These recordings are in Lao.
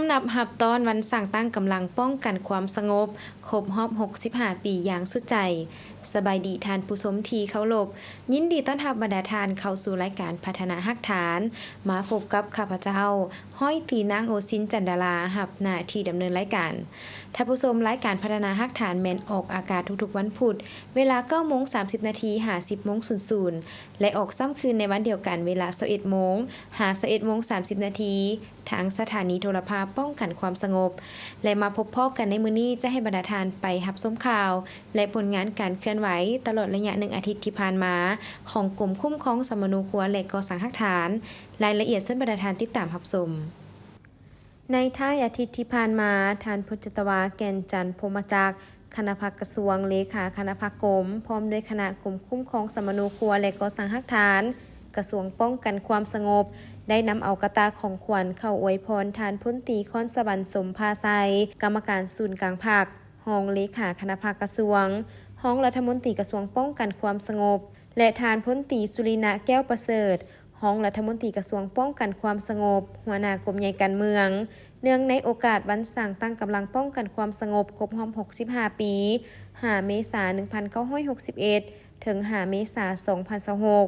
ຕ້ອນຮັບຮັບຕ້ອນວັນສ້າງຕັ້ງກຳລັງປ້ອງກັນຄວາມສະຫງົບ ຄົບຮອບຫົກສິບຫ້າປີຢ່າງສຸດໃຈ. ສະບາຍດີທ່ານຜູ້ຊົມທີ່ເຄົາລົບ, ຍິນດີຕ້ອນຮັບບັນດາທ່ານເຂົ້າສູ່ລາຍການພັດທະນາຮາກຖານ. ມາພົບກັບຂ້າພະເຈົ້າ ຮ້ອຍຕີນາງໂອຊິນ ຈັນດາລາ ຮັບໜ້າທີ່ດຳເນີນລາຍການ. ທ່ານຜູ້ຊົມ, ລາຍການພັດທະນາຮາກຖານແມ່ນອອກອາກາດທຸກໆວັນພຸດ ເວລາເກົ້າໂມງສາມສິບນາທີ ຫາ ສິບໂມງສູນສູນ ແລະ ອອກຊ້ຳຄືນໃນວັນດຽວກັນເວລາຊາວເອັດໂມງ ຫາ ຊາວເອັດໂມງສາມສິບນາທີ ທາງສະຖານີໂທລະພາບປ້ອງກັນຄວາມສະຫງົບ ແລະ ມາພົບພໍ້ກັນໃນມື້ນີ້ ຈະໃຫ້ບັນດາທ່ານໄປຮັບຊົມຂ່າວ ແລະ ຜົນງານການເຄື່ອນໄຫວຕະຫຼອດໄລຍະໜຶ່ງອາທິດທີ່ຜ່ານມາ ຂອງກົມຄຸ້ມຄອງສຳມະໂນຄົວ ແລະ ກໍ່ສ້າງຮາກຖານ. ລາຍລະອຽດເຊີນບັນດາທ່ານຕິດຕາມຮັບຊົມ. ໃນທ້າຍອາທິດທີ່ຜ່ານມາ, ທ່ານ ພົນຈັດຕະວາ ແກ່ນຈັນ ພົມມະຈັກ ຄະນະພັກກະຊວງ, ເລຂາຄະນະພັກກົມ, ພ້ອມດ້ວຍຄະນະກົມຄຸ້ມຄອງສຳມະໂນຄົວ ແລະ ກໍ່ສ້າງຮາກຖານ ກະຊວງປ້ອງກັນຄວາມສະຫງົບ ໄດ້ນຳເອົາກະຕ່າຂອງຂວັນເຂົ້າອວຍພອນທ່ານ ພົນຕີ ຄອນສະຫວັນ ສົມພາໄຊ ກຳມະການສູນກາງພັກ, ຮອງເລຂາຄະນະພັກກະຊວງ, ຮອງລັດຖະມົນຕີກະຊວງປ້ອງກັນຄວາມສະຫງົບ ແລະ ທ່ານ ພົນຕີ ສຸລິນະ ແກ້ວປະເສີດ ຮອງລັດຖະມົນຕີກະຊວງປ້ອງກັນຄວາມສະຫງົບ, ຫົວໜ້າກົມໃຫຍ່ການເມືອງ, ເນື່ອງໃນໂອກາດວັນສ້າງຕັ້ງກຳລັງປ້ອງກັນຄວາມສະຫງົບຄົບຮອບຫົກສິບຫ້າປີ, ຫ້າເມສາ ໜຶ່ງພັນເກົ້າຮ້ອຍຫົກສິບເອັດ ເຖິງ ຫ້າເມສາ ສອງພັນຊາວຫົກ.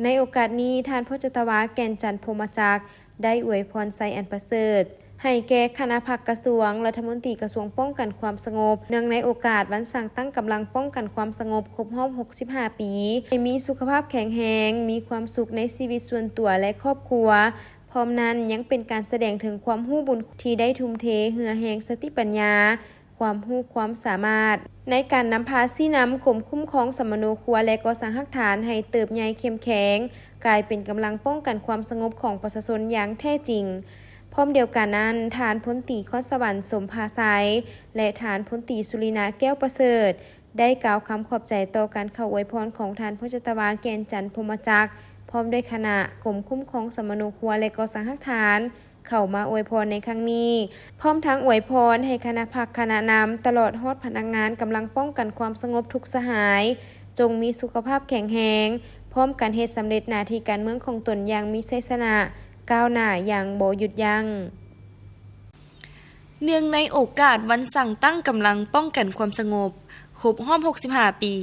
ໃນໂອກາດນີ້, ທ່ານ ພົນຈັດຕະວາ ແກ່ນຈັນ ພົມມະຈັກ ໄດ້ອວຍພອນໄຊອັນປະເສີດ ໃຫ້ແກ່ຄະນະພັກກະຊວງ, ລັດຖະມົນຕີກະຊວງປ້ອງກັນຄວາມສະຫງົບ ເນື່ອງໃນໂອກາດວັນສ້າງຕັ້ງກຳລັງປ້ອງກັນຄວາມສະຫງົບຄົບຮອບຫົກສິບຫ້າປີ, ໃຫ້ມີສຸຂະພາບແຂງແຮງ, ມີຄວາມສຸກໃນຊີວິດສ່ວນຕົວ ແລະ ຄອບຄົວ. ພ້ອມນັ້ນຍັງເປັນການສະແດງເຖິງຄວາມຮູ້ບຸນຄຸນທີ່ໄດ້ທຸ່ມເທເຫື່ອແຮງສະຕິປັນຍາ, ຄວາມຮູ້ຄວາມສາມາດ ໃນການນຳພາຊີ້ນຳກົມຄຸ້ມຄອງສຳມະໂນຄົວ ແລະ ກໍ່ສ້າງຮາກຖານໃຫ້ເຕີບໃຫຍ່ເຂັ້ມແຂງ, ກາຍເປັນກຳລັງປ້ອງກັນຄວາມສະຫງົບຂອງປະຊາຊົນຢ່າງແທ້ຈິງ. ພ້ອມດຽວກັນນັ້ນ, ທ່ານ ພົນຕີ ຄອນສະຫວັນ ສົມພາໄຊ ແລະ ທ່ານ ພົນຕີ ສຸລິນະ ແກ້ວປະເສີດ ໄດ້ກ່າວຄຳຂອບໃຈຕໍ່ການເຂົ້າອວຍພອນຂອງທ່ານ ພົນຈັດຕະວາ ແກ່ນຈັນ ພົມມະຈັກ ພ້ອມດ້ວຍຄະນະກົມຄຸ້ມຄອງສຳມະໂນຄົວ ແລະ ກໍ່ສ້າງຮາກຖານ ເຂົ້າມາອວຍພອນໃນຄັ້ງນີ້, ພ້ອມທັງອວຍພອນໃຫ້ຄະນະພັກຄະນະນຳ ຕະຫຼອດຮອດພະນັກງານກຳລັງປ້ອງກັນຄວາມສະຫງົບທຸກສະຫາຍ ຈົ່ງມີສຸຂະພາບແຂງແຮງ, ພ້ອມກັນເຮັດສຳເລັດໜ້າທີ່ການເມືອງຂອງຕົນຢ່າງມີໄຊຊະນະ, ກ້າວໜ້າຢ່າງບໍ່ຢຸດຢັ້ງ. ເນື່ອງໃນໂອກາດວັນສ້າງຕັ້ງກຳລັງປ້ອງກັນຄວາມສະຫງົບ ຄົບຮອບຫົກສິບຫ້າປີ,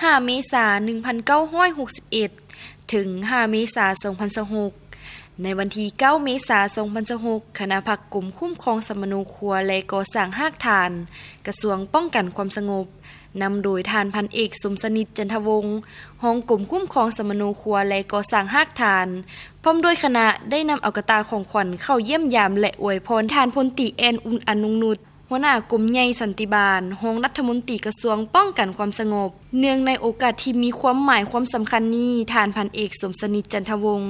ຫ້າເມສາ ໜຶ່ງພັນເກົ້າຮ້ອຍຫົກສິບເອັດ ເຖິງ ຫ້າເມສາ ສອງພັນຊາວຫົກ, ໃນວັນທີ ເກົ້າເມສາ ສອງພັນຊາວຫົກ, ຄະນະພັກກົມຄຸ້ມຄອງສຳມະໂນຄົວ ແລະ ກໍ່ສ້າງຮາກຖານ ກະຊວງປ້ອງກັນຄວາມສະຫງົບ ນຳໂດຍທ່ານ ພັນເອກ ສົມສະໜິດ ຈັນທະວົງ ຮອງກົມຄຸ້ມຄອງສຳມະໂນຄົວ ແລະ ກໍ່ສ້າງຮາກຖານ ພ້ອມດ້ວຍຄະນະ ໄດ້ນຳເອົາກະຕ່າຂອງຂວັນເຂົ້າຢ້ຽມຢາມ ແລະ ອວຍພອນທ່ານ ພົນຕີ ແອນ ອຸ່ນອະນົງນຸດ ຫົວໜ້າກົມໃຫຍ່ສັນຕິບານ, ຮອງລັດຖະມົນຕີກະຊວງປ້ອງກັນຄວາມສະຫງົບ. ເນື່ອງໃນໂອກາດທີ່ມີຄວາມໝາຍຄວາມສຳຄັນນີ້, ທ່ານ ພັນເອກ ສົມສະໜິດ ຈັນທະວົງ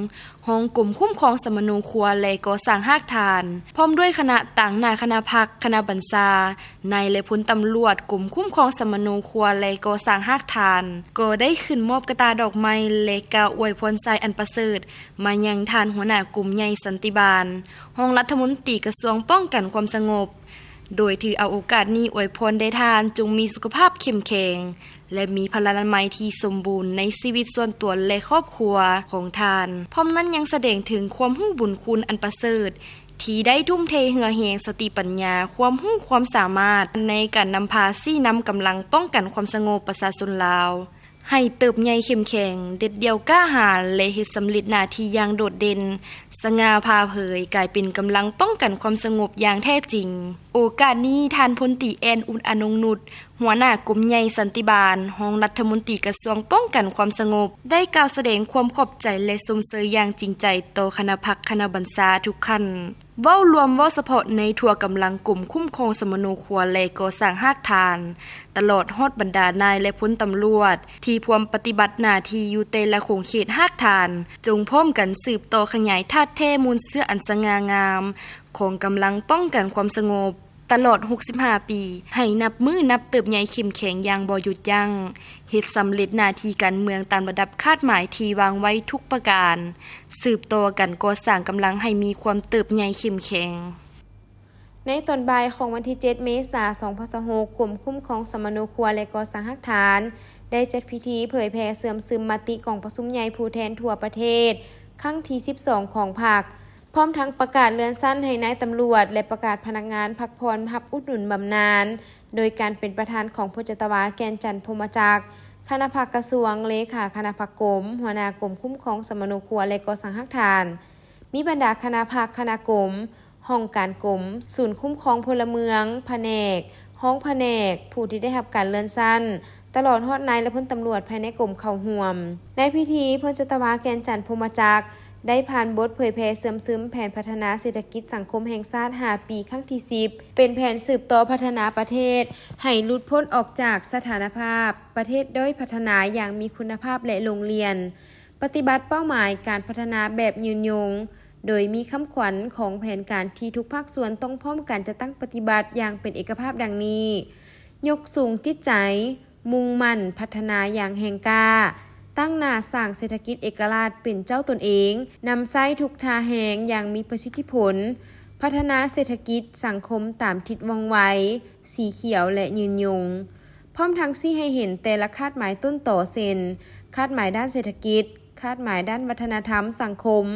ຮອງກົມຄຸ້ມຄອງສຳມະໂນຄົວ ແລະ ກໍ່ສ້າງຮາກຖານ ພ້ອມດ້ວຍຄະນະຕາງໜ້າຄະນະພັກ, ຄະນະບັນຊາ, ນາຍ ແລະ ພົນຕຳຫຼວດກົມຄຸ້ມຄອງສຳມະໂນຄົວ ແລະ ກໍ່ສ້າງຮາກຖານ ກໍໄດ້ຂຶ້ນມອບກະຕ່າດອກໄມ້ ແລະ ກ່າວອວຍພອນໄຊອັນປະເສີດມາຍັງທ່ານຫົວໜ້າກົມໃຫຍ່ສັນຕິບານ, ຮອງລັດຖະມົນຕີກະຊວງປ້ອງກັນຄວາມສະຫງົບ, ໂດຍຖືເອົາໂອກາດນີ້ອວຍພອນໃຫ້ທ່ານຈົ່ງມີສຸຂະພາບເຂັ້ມແຂງ ແລະ ມີພະລານາໄມທີ່ສົມບູນໃນຊີວິດສ່ວນຕົວ ແລະ ຄອບຄົວຂອງທ່ານ. ພ້ອມນັ້ນຍັງສະແດງເຖິງຄວາມຮູ້ບຸນຄຸນອັນປະເສີດ ທີ່ໄດ້ທຸ່ມເທເຫື່ອແຮງສະຕິປັນຍາ, ຄວາມຮູ້ຄວາມສາມາດໃນການນຳພາຊີ້ນຳກຳລັງປ້ອງກັນຄວາມສະຫງົບປະຊາຊົນລາວ ໃຫ້ເຕີບໃຫຍ່ເຂັ້ມແຂງ, ເດັດດ່ຽວກ້າຫານ ແລະ ເຮັດສຳເລັດໜ້າທີ່ຢ່າງໂດດເດັ່ນ, ສະຫງ່າຜ່າເຜີຍ, ກາຍເປັນກຳລັງປ້ອງກັນຄວາມສະຫງົບຢ່າງແທ້ຈິງ. ໂອກາດນີ້, ທ່ານ ພົນຕີ ແອນ ອຸ່ນອະນົງນຸດ ຫົວໜ້າກົມໃຫຍ່ສັນຕິບານ, ຮອງລັດຖະມົນຕີກະຊວງປ້ອງກັນຄວາມສະຫງົບ ໄດ້ກ່າວສະແດງຄວາມຂອບໃຈ ແລະ ຊົມເຊີຍຢ່າງຈິງໃຈຕໍ່ຄະນະພັກຄະນະບັນຊາທຸກຂັ້ນ. ເວົ້າລວມ, ເວົ້າສະເພາະໃນທົ່ວກຳລັງກົມຄຸ້ມຄອງສຳມະໂນຄົວ ແລະ ກໍ່ສ້າງຮາກຖານ, ຕະຫຼອດຮອດບັນດານາຍ ແລະ ພົນຕຳຫຼວດ ທີ່ພວມປະຕິບັດໜ້າທີ່ຢູ່ແຕ່ລະຂົງເຂດຮາກຖານ, ຈົ່ງພ້ອມກັນສືບຕໍ່ຂະຫຍາຍທາດແທ້ມູນເຊື້ອອັນສະຫງ່າງາມຂອງກຳລັງປ້ອງກັນຄວາມສະຫງົບ ຕະຫຼອດຫົກສິບຫ້າປີ, ໃຫ້ນັບມື້ນັບເຕີບໃຫຍ່ເຂັ້ມແຂງຢ່າງບໍ່ຢຸດຢັ້ງ, ເຮັດສຳເລັດໜ້າທີ່ການເມືອງຕາມລະດັບຄາດໝາຍທີ່ວາງໄວ້ທຸກປະການ, ສືບຕໍ່ກັນກໍ່ສ້າງກຳລັງໃຫ້ມີຄວາມເຕີບໃຫຍ່ເຂັ້ມແຂງ. ໃນຕອນບ່າຍຂອງວັນທີ ເຈັດ ເມສາ ສອງພັນຊາວຫົກ, ກົມຄຸ້ມຄອງສຳມະໂນຄົວ ແລະ ກໍ່ສ້າງຮາກຖານ ໄດ້ຈັດພິທີເຜີຍແຜ່ເຊື່ອມຊຶມມະຕິກອງປະຊຸມໃຫຍ່ຜູ້ແທນທົ່ວປະເທດ ຄັ້ງທີ ສິບສອງ ຂອງພັກ ພ້ອມທັງປະກາດເລື່ອນຊັ້ນໃຫ້ນາຍຕຳຫຼວດ ແລະ ປະກາດພະນັກງານພັກຜ່ອນຮັບອຸດໜູນບຳນານ ໂດຍການເປັນປະທານຂອງພົນຈັດຕະວາ ແກ່ນຈັນ ພົມມະຈັກ ຄະນະພັກກະຊວງ, ເລຂາຄະນະພັກກົມ, ຫົວໜ້າກົມຄຸ້ມຄອງສຳມະໂນຄົວ ແລະ ກໍ່ສ້າງຮາກຖານ, ມີບັນດາຄະນະພັກ, ຄະນະກົມ, ຫ້ອງການກົມ, ສູນຄຸ້ມຄອງພົນລະເມືອງ, ພະແນກ, ຮອງພະແນກ, ຜູ້ທີ່ໄດ້ຮັບການເລື່ອນຊັ້ນ, ຕະຫຼອດຮອດນາຍ ແລະ ພົນຕຳຫຼວດພາຍໃນກົມເຂົ້າຮ່ວມ. ໃນພິທີ, ພົນຈັດຕະວາ ແກ່ນຈັນ ພົມມະຈັກ ໄດ້ຜ່ານບົດເຜີຍແຜ່ເຊື່ອມຊຶມແຜນພັດທະນາເສດຖະກິດສັງຄົມແຫ່ງຊາດຫ້າປີ ຄັ້ງທີສິບ ເປັນແຜນສືບຕໍ່ພັດທະນາປະເທດໃຫ້ຫຼຸດພົ້ນອອກຈາກສະຖານະພາບປະເທດດ້ອຍພັດທະນາຢ່າງມີຄຸນນະພາບ ແລະ ໂລງລຽນ ປະຕິບັດເປົ້າໝາຍການພັດທະນາແບບຍືນຍົງ, ໂດຍມີຄຳຂວັນຂອງແຜນການທີ່ທຸກພາກສ່ວນຕ້ອງພ້ອມກັນຈັດຕັ້ງປະຕິບັດຢ່າງເປັນເອກະພາບດັ່ງນີ້, ຍົກສູງຈິດໃຈ, ມຸ່ງໝັ້ນພັດທະນາຢ່າງແຮງກ້າ, ຕັ້ງໜ້າສ້າງເສດຖະກິດເອກະລາດເປັນເຈົ້າຕົນເອງ, ນຳໃຊ້ທຸກທ່າແຮງຢ່າງມີປະສິດທິຜົນ, ພັດທະນາເສດຖະກິດສັງຄົມຕາມທິດວ່ອງໄວ, ສີຂຽວ ແລະ ຍືນຍົງ. ພ້ອມທັງຊີ້ໃຫ້ເຫັນແຕ່ລະຄາດໝາຍຕົ້ນຕໍ ເຊັ່ນ ຄາດໝາຍດ້ານເສດຖະກິດ, ຄາດໝາຍດ້ານວັດທະນະທຳສັງຄົມ,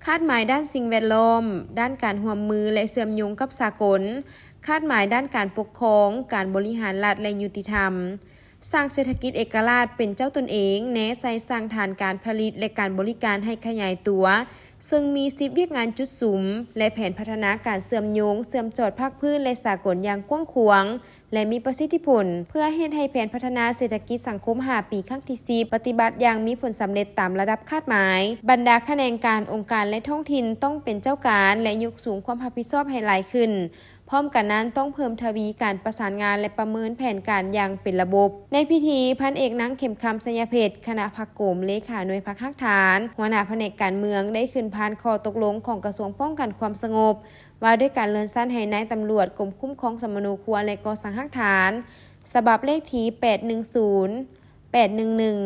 ຄາດໝາຍດ້ານສິ່ງແວດລ້ອມ, ດ້ານການຮ່ວມມື ແລະ ເຊື່ອມໂຍງກັບສາກົນ, ຄາດໝາຍດ້ານການປົກຄອງ, ການບໍລິຫານລັດ ແລະ ຍຸຕິທຳ, ສ້າງເສດຖະກິດເອກະລາດເປັນເຈົ້າຕົນເອງ, ແນໃສ່ສ້າງຖານການຜະລິດ ແລະ ການບໍລິການໃຫ້ຂະຫຍາຍຕົວ, ເຊິ່ງມີສິບວຽກງານຈຸດສຸມ ແລະ ແຜນພັດທະນາການເຊື່ອມໂຍງ, ເຊື່ອມຈອດພາກພື້ນ ແລະ ສາກົນຢ່າງກວ້າງຂວາງ ແລະ ມີປະສິດທິຜົນ ເພື່ອເຮັດໃຫ້ແຜນພັດທະນາເສດຖະກິດສັງຄົມຫ້າປີ ຄັ້ງທີສິບ ປະຕິບັດຢ່າງມີຜົນສຳເລັດຕາມລະດັບຄາດໝາຍ. ບັນດາຂະແໜງການ, ອົງການ ແລະ ທ້ອງຖິ່ນຕ້ອງເປັນເຈົ້າການ ແລະ ຍົກສູງຄວາມຮັບຜິດຊອບໃຫ້ຫຼາຍຂຶ້ນ. ພ້ອມກັນນັ້ນ, ຕ້ອງເພີ່ມທະວີການປະສານງານ ແລະ ປະເມີນແຜນການຢ່າງເປັນລະບົບ. ໃນພິທີ, ພັນເອກ ນາງ ເຂັມຄຳ ໄຊຍະເພັດ ຄະນະພັກກົມ, ເລຂາໜ່ວຍພັກຮາກຖານ, ຫົວໜ້າພະແນກການເມືອງ ໄດ້ຂຶ້ນຜ່ານຂໍ້ຕົກລົງຂອງກະຊວງປ້ອງກັນຄວາມສະຫງົບ ວ່າດ້ວຍການເລື່ອນຊັ້ນໃຫ້ນາຍຕຳຫຼວດກົມຄຸ້ມຄອງສຳມະໂນຄົວ ແລະ ກໍ່ສ້າງຮາກຖານ ສະບັບເລກທີ ແປດໜຶ່ງສູນ ແປດໜຶ່ງໜຶ່ງ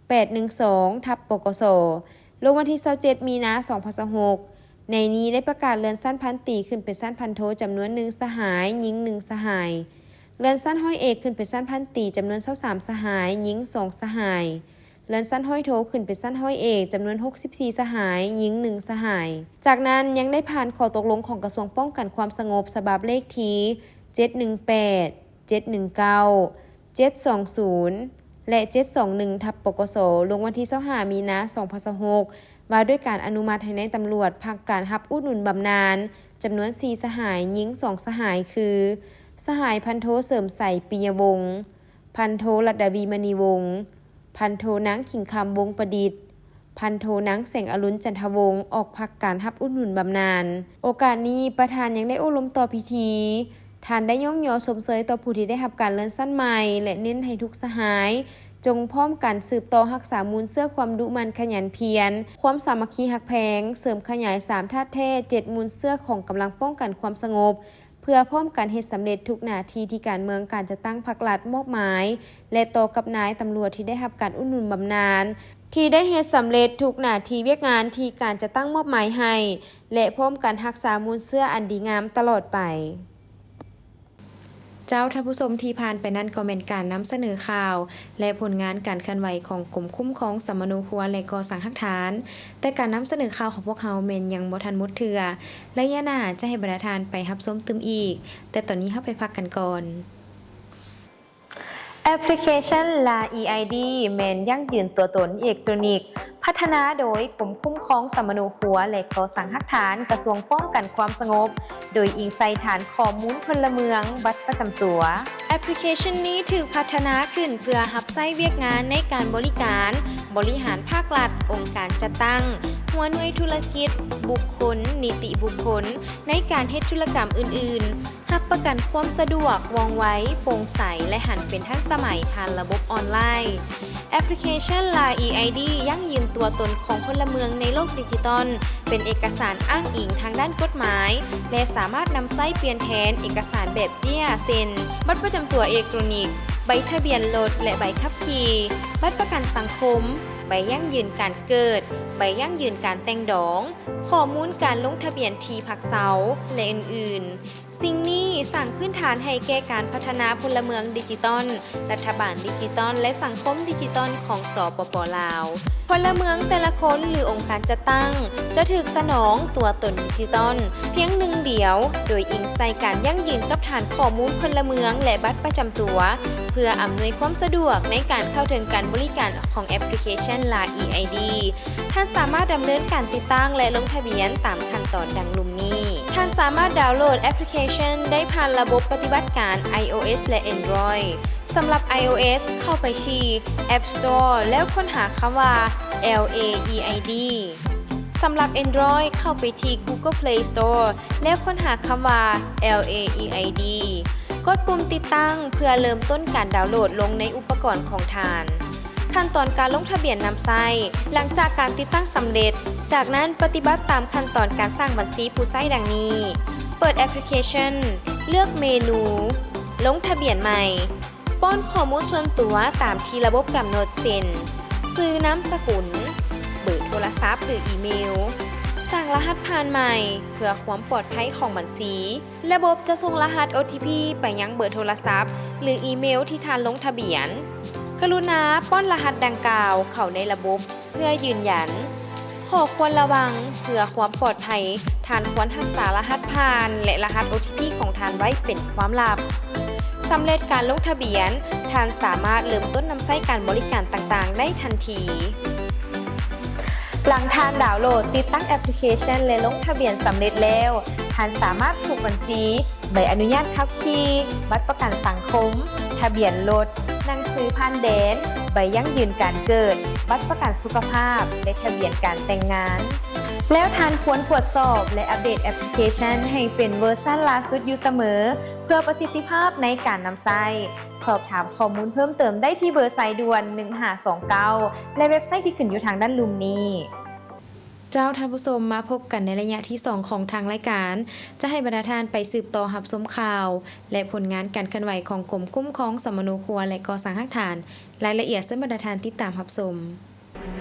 ແປດໜຶ່ງສອງ ທັບ ປກສ ລົງວັນທີຊາວເຈັດ ມີນາ ສອງພັນຊາວຫົກ. ໃນນີ້ໄດ້ປະກາດເລື່ອນຊັ້ນພັນຕີຂຶ້ນເປັນຊັ້ນພັນໂທຈຳນວນໜຶ່ງສະຫາຍ, ຍິງໜຶ່ງສະຫາຍ, ເລື່ອນຊັ້ນຮ້ອຍເອກຂຶ້ນເປັນຊັ້ນພັນຕີຈຳນວນຊາວສາມສະຫາຍ, ຍິງສອງສະຫາຍ, ເລື່ອນຊັ້ນຮ້ອຍໂທຂຶ້ນເປັນຊັ້ນຮ້ອຍເອກຈຳນວນຫົກສິບສີ່ສະຫາຍ, ຍິງໜຶ່ງສະຫາຍ. ຈາກນັ້ນຍັງໄດ້ຜ່ານຂໍ້ຕົກລົງຂອງກະຊວງປ້ອງກັນຄວາມສະຫງົບ ສະບັບເລກທີ ເຈັດໜຶ່ງແປດ ເຈັດໜຶ່ງເກົ້າ ເຈັດສອງສູນ ແລະ ເຈັດສອງໜຶ່ງ ທັບ ປກສ ລົງວັນທີຊາວຫ້າ ມີນາ ສອງພັນຊາວຫົກ ວ່າດ້ວຍການອະນຸມັດໃຫ້ນາຍຕຳຫຼວດພັກການຮັບອຸດໜູນບຳນານ ຈຳນວນສີ່ສະຫາຍ, ຍິງສອງສະຫາຍ ຄື ສະຫາຍພັນໂທ ເສີມໄຊ ປີຍະວົງ, ພັນໂທ ລັດດາວີ ມະນີວົງ, ພັນໂທນາງ ຂີງຄຳ ວົງປະດິດ, ພັນໂທນາງ ແສງອະລຸນ ຈັນທະວົງ ອອກພັກການຮັບອຸດໜູນບຳນານ. ໂອກາດນີ້, ປະທານຍັງໄດ້ໂອ້ລົມຕໍ່ພິທີ, ທ່ານໄດ້ຍ້ອງຍໍຊົມເຊີຍຕໍ່ຜູ້ທີ່ໄດ້ຮັບການເລື່ອນຊັ້ນໃໝ່ ແລະ ເນັ້ນໃຫ້ທຸກສະຫາຍ ຈົ່ງພ້ອມກັນສືບຕໍ່ຮັກສາມູນເຊື້ອຄວາມດຸໝັ່ນຂະຫຍັນພຽນ, ຄວາມສາມັກຄີຮັກແພງ, ເສີມຂະຫຍາຍສາມທາດແທ້ ເຈັດມູນເຊື້ອຂອງກຳລັງປ້ອງກັນຄວາມສະຫງົບ, ເພື່ອພ້ອມກັນເຮັດສຳເລັດທຸກໜ້າທີ່ທີ່ການເມືອງການຈັດຕັ້ງພັກລັດມອບໝາຍ ແລະ ຕໍ່ກັບນາຍຕຳຫຼວດທີ່ໄດ້ຮັບການອຸດໜູນບຳນານ ທີ່ໄດ້ເຮັດສຳເລັດທຸກໜ້າທີ່ວຽກງານທີ່ການຈັດຕັ້ງມອບໝາຍໃຫ້ ແລະ ພ້ອມກັນຮັກສາມູນເຊື້ອອັນດີງາມຕະຫຼອດໄປ. ເຈົ້າ, ທ່ານຜູ້ຊົມ, ທີ່ຜ່ານໄປນັ້ນກໍແມ່ນການນຳສະເໜີຂ່າວ ແລະ ຜົນງານການເຄື່ອນໄຫວຂອງກົມຄຸ້ມຄອງສຳມະໂນຄົວ ແລະ ກໍ່ສ້າງຮາກຖານ. ແຕ່ການນຳສະເໜີຂ່າວຂອງພວກເຮົາແມ່ນຍັງບໍ່ທັນໝົດເທື່ອ. ໄລຍະໜ້າຈະໃຫ້ບັນດາທ່ານໄປຮັບຊົມຕື່ມອີກ, ແຕ່ຕອນນີ້ເຮົາໄປພັກກັນກ່ອນ. ແອັບພລິເຄຊັນ ລາ ອີ ໄອ ດີ ແມ່ນຢັ້ງຢືນຕົວຕົນເອເລັກໂຕຣນິກ ພັດທະນາໂດຍກົມຄຸ້ມຄອງສຳມະໂນຄົວ ແລະ ກໍ່ສ້າງຮາກຖານ ກະຊວງປ້ອງກັນຄວາມສະຫງົບ ໂດຍອີງໃສ່ຖານຂໍ້ມູນພົນລະເມືອງ, ບັດປະຈຳຕົວ. ແອັບພລິເຄຊັນນີ້ຖືກພັດທະນາຂຶ້ນເພື່ອຮັບໃຊ້ວຽກງານໃນການບໍລິການ, ບໍລິຫານພາກລັດ, ອົງການຈັດຕັ້ງ, ຫົວໜ່ວຍທຸລະກິດ, ບຸກຄົນ, ນິຕິບຸກຄົນ, ໃນການເຮັດທຸລະກຳອື່ນໆ, ຮັບປະກັນຄວາມສະດວກ, ວ່ອງໄວ, ໂປ່ງໃສ ແລະ ຫັນເປັນທັນສະໄໝຜ່ານລະບົບອອນລາຍ. ແອັບພລິເຄຊັນ ລາ ອີ ໄອ ດີ ຢັ້ງຢືນຕົວຕົນຂອງພົນລະເມືອງໃນໂລກດິຈິຕອນ, ເປັນເອກະສານອ້າງອີງທາງດ້ານກົດໝາຍ ແລະ ສາມາດນຳໃຊ້ປ່ຽນແທນເອກະສານແບບເຈ້ຍ ເຊັ່ນ ບັດປະຈຳຕົວເອເລັກໂຕຣນິກ, ໃບທະບຽນລົດ ແລະ ໃບຂັບຂີ່, ບັດປະກັນສັງຄົມ, ໃບຢັ້ງຢືນການເກີດ, ໃບຢັ້ງຢືນການແຕ່ງດອງ, ຂໍ້ມູນການລົງທະບຽນທີ່ພັກເຊົາ ແລະ ອື່ນໆ. ສິ່ງນີ້ສ້າງພື້ນຖານໃຫ້ແກ່ການພັດທະນາພົນລະເມືອງດິຈິຕອນ, ລັດຖະບານດິຈິຕອນ ແລະ ສັງຄົມດິຈິຕອນຂອງ ສປປ ລາວ. ພົນລະເມືອງແຕ່ລະຄົນ ຫຼື ອົງການຈັດຕັ້ງ ຈະຖືກສະໜອງຕົວຕົນດິຈິຕອນພຽງໜຶ່ງດຽວ, ໂດຍອີງໃສ່ການຢັ້ງຢືນກັບຖານຂໍ້ມູນພົນລະເມືອງ ແລະ ບັດປະຈຳຕົວ, ເພື່ອອຳນວຍຄວາມສະດວກໃນການເຂົ້າເຖິງການບໍລິການຂອງແອັບພລິເຄຊັນ ລາວ ອີ ໄອ ດີ. ທ່ານສາມາດດຳເນີນການຕິດຕັ້ງ ແລະ ລົງທະບຽນຕາມຂັ້ນຕອນດັ່ງລຸ່ມນີ້. ທ່ານສາມາດດາວໂຫຼດແອັບພລິເຄຊັນໄດ້ຜ່ານລະບົບປະຕິບັດການ ໄອໂອເອສ ແລະ ແອນດຣອຍ. ສຳລັບ ໄອໂອເອສ ເຂົ້າໄປທີ່ App Store ແລ້ວຄົ້ນຫາຄຳວ່າ ແອລ ເອ ອີ ໄອ ດີ. ສຳລັບ Android ເຂົ້າໄປທີ່ Google Play Store ແລ້ວຄົ້ນຫາຄຳວ່າ ແອລ ເອ ອີ ໄອ ດີ. ກົດປຸ່ມຕິດຕັ້ງເພື່ອເລີ່ມຕົ້ນການດາວໂຫຼດລົງໃນອຸປະກອນຂອງທ່ານ. ຂັ້ນຕອນການລົງທະບຽນນຳໃຊ້. ຫຼັງຈາກການຕິດຕັ້ງສຳເລັດ, ຈາກນັ້ນປະຕິບັດຕາມຂັ້ນຕອນການສ້າງບັນຊີຜູ້ໃຊ້ດັ່ງນີ້: ເປີດແອັບພລິເຄຊັນ, ເລືອກເມນູ ລົງທະບຽນໃໝ່, ປ້ອນຂໍ້ມູນສ່ວນຕົວຕາມທີ່ລະບົບກຳນົດ ເຊັ່ນ ຊື່ນາມສະກຸນ, ເບີໂທລະສັບ ຫຼື ອີເມວ, ສ້າງລະຫັດຜ່ານໃໝ່ເພື່ອຄວາມປອດໄພຂອງບັນຊີ. ລະບົບຈະສົ່ງລະຫັດ ໂອ ທີ ພີ ໄປຍັງເບີໂທລະສັບ ຫຼື ອີເມວທີ່ທ່ານລົງທະບຽນ. ກະລຸນາປ້ອນລະຫັດດັ່ງກ່າວເຂົ້າໃນລະບົບເພື່ອຢືນຢັນ. ຂໍ້ຄວນລະວັງ, ເພື່ອຄວາມປອດໄພ, ທ່ານຄວນຮັກສາລະຫັດຜ່ານ ແລະ ລະຫັດ ໂອ ທີ ພີ ຂອງທ່ານໄວ້ເປັນຄວາມລັບ. ສຳເລັດການລົງທະບຽນ, ທ່ານສາມາດເລີ່ມຕົ້ນນຳໃຊ້ການບໍລິການຕ່າງໆໄດ້ທັນທີ. ຫຼັງທ່ານດາວໂຫຼດ, ຕິດຕັ້ງແອັບພລິເຄຊັນ ແລະ ລົງທະບຽນສຳເລັດແລ້ວ, ທ່ານສາມາດຜູກບັນຊີ, ໃບອະນຸຍາດຂັບຂີ່, ບັດປະກັນສັງຄົມ, ທະບຽນລົດ, ໜັງສືຜ່ານແດນ, ໃບຢັ້ງຢືນການເກີດ, ບັດປະກັນສຸຂະພາບ ແລະ ທະບຽນການແຕ່ງງານ. ແລ້ວທ່ານຄວນກວດສອບ ແລະ ອັບເດດແອັບພລິເຄຊັນໃຫ້ເປັນເວີຊັນລ່າສຸດຢູ່ສະເໝີ ເພື່ອປະສິດທິພາບໃນການນຳໃຊ້. ສອບຖາມຂໍ້ມູນເພີ່ມເຕີມໄດ້ທີ່ເບີສາຍດ່ວນ ໜຶ່ງຫ້າສອງເກົ້າ ແລະ ເວັບໄຊທີ່ຂຶ້ນຢູ່ທາງດ້ານລຸ່ມນີ້. ເຈົ້າ, ທ່ານຜູ້ຊົມ, ມາພົບກັນໃນໄລຍະທີສອງຂອງທາງລາຍການ ຈະໃຫ້ບັນດາທ່ານໄປສືບຕໍ່ຮັບຊົມຂ່າວ ແລະ ຜົນງານການເຄື່ອນໄຫວຂອງກົມຄຸ້ມຄອງສຳມະໂນຄົວ ແລະ ກໍ່ສ້າງຮາກຖານ. ລາຍລະອຽດເຊີນບັນດາທ່ານຕິດຕາມຮັບຊົມ.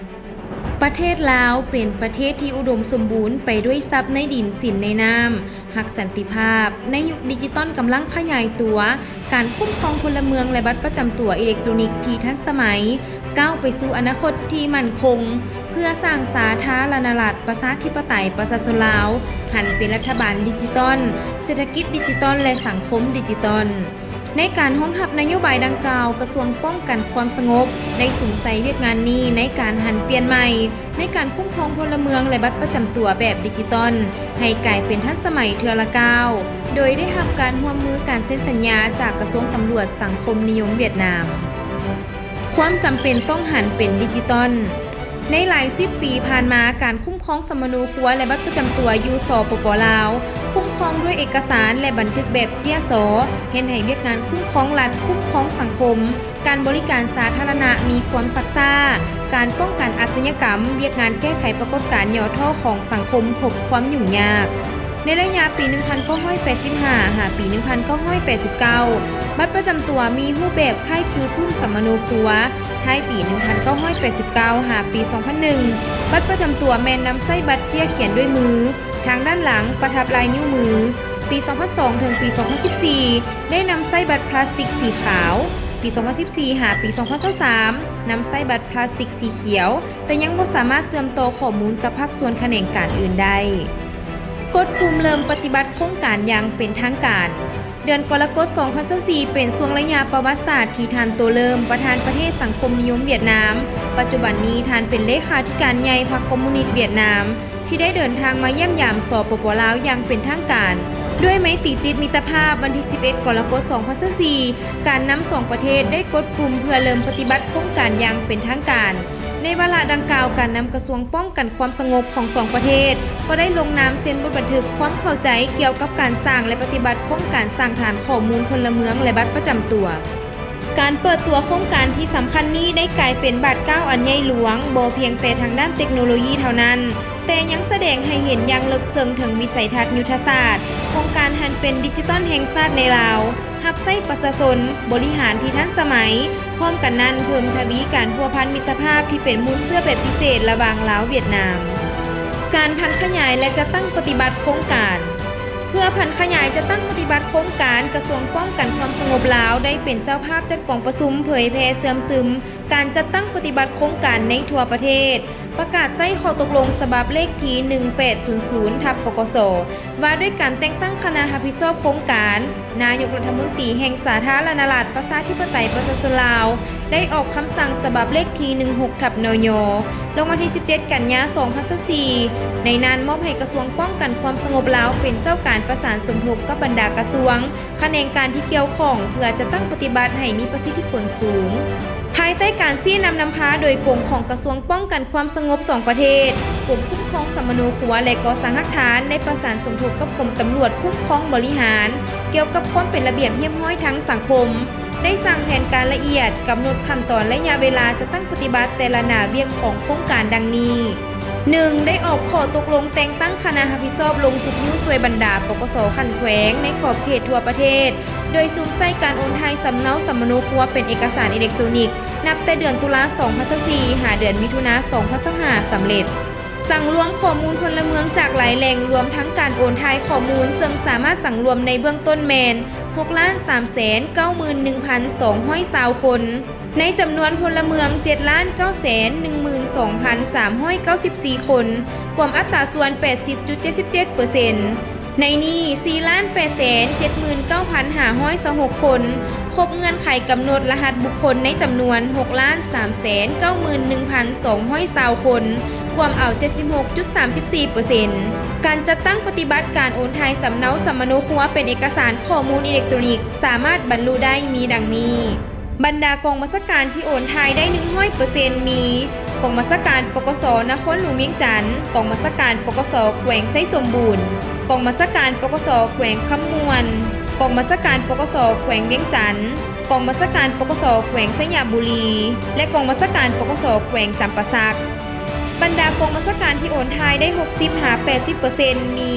ປະເທດລາວເປັນປະເທດທີ່ອຸດົມສົມບູນໄປດ້ວຍຊັບໃນດິນ, ສິນໃນນ້ຳ, ຮັກສັນຕິພາບ. ໃນຍຸກດິຈິຕອນກຳລັງຂະຫຍາຍຕົວ, ການຄຸ້ມຄອງພົນລະເມືອງ ແລະ ບັດປະຈຳຕົວອີເລັກໂຕຣນິກທີ່ທັນສະໄໝ ກ້າວໄປສູ່ອະນາຄົດທີ່ໝັ້ນຄົງ ເພື່ອສ້າງສາທາລະນະລັດ ປະຊາທິປະໄຕ ປະຊາຊົນລາວ ຫັນເປັນລັດຖະບານດິຈິຕອນ, ເສດຖະກິດດິຈິຕອນ ແລະ ສັງຄົມດິຈິຕອນ. ໃນການຮອງຮັບນະໂຍບາຍດັ່ງກ່າວ, ກະຊວງປ້ອງກັນຄວາມສະຫງົບໄດ້ສຸມໃສ່ວຽກງານນີ້ໃນການຫັນປ່ຽນໃໝ່ ໃນການຄຸ້ມຄອງພົນລະເມືອງ ແລະ ບັດປະຈຳຕົວແບບດິຈິຕອນ ໃຫ້ກາຍເປັນທັນສະໄໝເທື່ອລະກ້າວ, ໂດຍໄດ້ຮັບການຮ່ວມມືການເຊັນສັນຍາຈາກກະຊວງຕຳຫຼວດສັງຄົມນິຍົມຫວຽດນາມ. ຄວາມຈຳເປັນຕ້ອງຫັນເປັນດິຈິຕອນ. ໃນຫຼາຍສິບປີຜ່ານມາ, ການຄຸ້ມຄອງສຳມະໂນຄົວ ແລະ ບັດປະຈຳຕົວຢູ່ ສປປ ລາວ ຄຸ້ມຄອງດ້ວຍເອກະສານ ແລະ ບັນທຶກແບບເຈ້ຍຊໍ, ເຮັດໃຫ້ວຽກງານຄຸ້ມຄອງລັດ, ຄຸ້ມຄອງສັງຄົມ, ການບໍລິການສາທາລະນະມີຄວາມຊັກຊ້າ, ການປ້ອງກັນອາຊະຍາກຳ, ວຽກງານແກ້ໄຂປາກົດການຫຍໍ້ທໍ້ຂອງສັງຄົມພົບຄວາມຫຍຸ້ງຍາກ. ໃນໄລຍະປີໜຶ່ງພັນເກົ້າຮ້ອຍແປດສິບຫ້າ ຫາປີໜຶ່ງພັນເກົ້າຮ້ອຍແປດສິບເກົ້າ ບັດປະຈຳຕົວມີຮູບແບບຄ້າຍຄືປຶ້ມສຳມະໂນຄົວ. ທ້າຍປີໜຶ່ງພັນເກົ້າຮ້ອຍແປດສິບເກົ້າ ຫາປີສອງພັນໜຶ່ງ ບັດປະຈຳຕົວແມ່ນນຳໃຊ້ບັດເຈ້ຍຂຽນດ້ວຍມື, ທາງດ້ານຫຼັງປະທັບລາຍນິ້ວມື. ປີສອງພັນສອງ ເຖິງປີສອງພັນສິບສີ່ ໄດ້ນຳໃຊ້ບັດພລາສຕິກສີຂາວ. ປີສອງພັນສິບສີ່ ຫາປີສອງພັນຊາວສາມ ນຳໃຊ້ບັດພລາສຕິກສີຂຽວ, ແຕ່ຍັງບໍ່ສາມາດເຊື່ອມຕໍ່ຂໍ້ມູນກັບພາກສ່ວນຂະແໜງການອື່ນໄດ້. ກົດປຸ່ມເລີ່ມປະຕິບັດໂຄງການຢ່າງເປັນທາງການ. ເດືອນກໍລະກົດ ສອງພັນຊາວສີ່ ເປັນຊ່ວງໄລຍະປະຫວັດສາດທີ່ທ່ານ ໂຕ ເລີມ ປະທານປະເທດສັງຄົມນິຍົມຫວຽດນາມ, ປັດຈຸບັນນີ້ທ່ານເປັນເລຂາທິການໃຫຍ່ພັກຄອມມູນິດຫວຽດນາມ ທີ່ໄດ້ເດີນທາງມາຢ້ຽມຢາມ ສປປ ລາວ ຢ່າງເປັນທາງການ. ດ້ວຍໄມຕີຈິດມິດຕະພາບ, ວັນທີສິບເອັດ ກໍລະກົດ ສອງພັນຊາວສີ່ ການນຳສອງປະເທດໄດ້ກົດປຸ່ມເພື່ອເລີ່ມປະຕິບັດໂຄງການຢ່າງເປັນທາງການ. ໃນວາລະດັ່ງກ່າວ, ການນຳກະຊວງປ້ອງກັນຄວາມສະຫງົບຂອງສອງປະເທດ ກໍໄດ້ລົງນາມເຊັນບົດບັນທຶກຄວາມເຂົ້າໃຈກ່ຽວກັບການສ້າງ ແລະ ປະຕິບັດໂຄງການສ້າງຖານຂໍ້ມູນພົນລະເມືອງ ແລະ ບັດປະຈຳຕົວ. ການເປີດຕົວໂຄງການທີ່ສຳຄັນນີ້ໄດ້ກາຍເປັນບາດກ້າວອັນໃຫຍ່ຫຼວງ, ບໍ່ພຽງແຕ່ທາງດ້ານເຕັກໂນໂລຢີເທົ່ານັ້ນ, ແ ແຕ່ຍັງສະແດງໃຫ້ເຫັນຢ່າງເລິກເຊິ່ງເຖິງວິໄສທັດຍຸດທະສາດ ໂຄງການຫັນເປັນດິຈິຕອນແຫ່ງຊາດໃນລາວ, ຮັບໃຊ້ປະຊາຊົນ, ບໍລິຫານທີ່ທັນສະໄໝ, ພ້ອມກັນນັ້ນເພີ່ມທະວີການພົວພັນມິດຕະພາບທີ່ເປັນມູນເຊື້ອແບບພິເສດລະຫວ່າງລາວ-ຫວຽດນາມ. ການຜັນຂະຫຍາຍ ແລະ ຈັດຕັ້ງປະຕິບັດໂຄງການ. ເພື່ອຜັນຂະຫຍາຍຈັດຕັ້ງປະຕິບັດໂຄງການ, ກະຊວງປ້ອງກັນຄວາມສະຫງົບລາວໄດ້ເປັນເຈົ້າພາບຈັດກອງປະຊຸມເຜີຍແຜ່ເຊື່ອມຊຶມ ການຈັດຕັ້ງປະຕິບັດໂຄງການໃນທົ່ວປະເທດ, ປະກາດໃຊ້ຂໍ້ຕົກລົງສະບັບເລກທີໜຶ່ງແປດສູນສູນ ທັບ ປກສ ວ່າດ້ວຍການແຕ່ງຕັ້ງຄະນະຮັບຜິດຊອບໂຄງການ, ນາຍົກລັດຖະມົນຕີແຫ່ງສາທາລະນະລັດ ປະຊາທິປະໄຕ ປະຊາຊົນລາວ ໄດ້ອອກຄຳສັ່ງສະບັບເລກທີໜຶ່ງຫົກ ທັບ ນຍ ລົງວັນທີສິບເຈັດ ກັນຍາ ສອງພັນຊາວສີ່ ໃນນັ້ນມອບໃຫ້ກະຊວງປ້ອງກັນຄວາມສະຫງົບລາວເປັນເຈົ້າການປະສານສົມທົບກັບບັນດາກະຊວງ, ຂະແໜງການທີ່ກ່ຽວຂ້ອງ ເພື່ອຈັດຕັ້ງປະຕິບັດໃຫ້ມີປະສິດທິຜົນສູງ. ພາຍໃຕ້ການຊີ້ນຳນຳພາໂດຍກົງຂອງກະຊວງປ້ອງກັນຄວາມສະຫງົບສອງປະເທດ, ກົມຄຸ້ມຄອງສຳມະໂນຄົວ ແລະ ກໍ່ສ້າງຮາກຖານ ໄດ້ປະສານສົມທົບກັບກົມຕຳຫຼວດຄຸ້ມຄອງບໍລິຫານ ກ່ຽວກັບຄວາມເປັນລະບຽບຮຽບຮ້ອຍທາງສັງຄົມ, ໄດ້ສ້າງແຜນການລະອຽດ, ກຳນົດຂັ້ນຕອນໄລຍະເວລາຈັດຕັ້ງປະຕິບັດແຕ່ລະໜ້າວຽກຂອງໂຄງການດັ່ງນີ້. ໜຶ່ງ ໄດ້ອອກຂໍ້ຕົກລົງແຕ່ງຕັ້ງຄະນະຮັບຜິດຊອບລົງຊຸກຍູ້ຊ່ວຍບັນດາ ປກສ ຂັ້ນແຂວງໃນຂອບເຂດທົ່ວປະເທດ ໂດຍສຸມໃສ່ການໂອນຖ່າຍສຳເນົາສຳມະໂນຄົວເປັນເອກະສານອີເລັກໂຕນິກ ນັບແຕ່ເດືອນຕຸລາ ສອງພັນຊາວສີ່ ຫາເດືອນມິຖຸນາ ສອງພັນຊາວຫ້າ ສຳເລັດ. ສັງລວມຂໍ້ມູນພົນລະເມືອງຈາກຫຼາຍແຫຼ່ງ, ລວມທັງການໂອນຖ່າຍຂໍ້ມູນ, ເຊິ່ງສາມາດສັງລວມໃນເບື້ອງຕົ້ນແມ່ນ ຫົກລ້ານສາມແສນເກົ້າໝື່ນໜຶ່ງພັນສອງຮ້ອຍຊາວຄົນ. ໃນຈຳນວນພົນລະເມືອງ ເຈັດລ້ານເກົ້າແສນໜຶ່ງໝື່ນສອງພັນສາມຮ້ອຍເກົ້າສິບສີ່ຄົນ, ກວມອັດຕາສ່ວນ ແປດສິບຈຸດເຈັດສິບເຈັດເປີເຊັນ. ໃນນີ້ ສີ່ລ້ານແປດແສນເຈັດໝື່ນເກົ້າພັນຫ້າຮ້ອຍຊາວຫົກຄົນ, ຄົບເງື່ອນໄຂກຳນົດລະຫັດບຸກຄົນໃນຈຳນວນ ຫົກລ້ານສາມແສນເກົ້າໝື່ນໜຶ່ງພັນສອງຮ້ອຍຊາວຄົນ, ກວມເອົາ ເຈັດສິບຫົກຈຸດສາມສິບສີ່ເປີເຊັນ. ການຈັດຕັ້ງປະຕິບັດການໂອນຖ່າຍສຳເນົາສຳມະໂນຄົວເປັນເອກະສານຂໍ້ມູນອີເລັກໂຕນິກ ສາມາດບັນລຸໄດ້ມີດັ່ງນີ້. ບັນດາກອງບັນຊາການທີ່ໂອນຖ່າຍໄດ້ໜຶ່ງຮ້ອຍເປີເຊັນ ມີ ກອງບັນຊາການ ປກສ ນະຄອນຫຼວງວຽງຈັນ, ກອງບັນຊາການ ປກສ ແຂວງໄຊສົມບູນ, ກອງບັນຊາການ ປກສ ແຂວງຄຳມ່ວນ, ກອງບັນຊາການ ປກສ ແຂວງວຽງຈັນ, ກອງບັນຊາການ ປກສ ແຂວງໄຊຍະບູລີ ແລະ ກອງບັນຊາການ ປກສ ແຂວງຈຳປາສັກ. ບັນດາກອງບັນຊາການທີ່ໂອນຖ່າຍໄດ້ຫົກສິບຫາແປດສິບເປີເຊັນ ມີ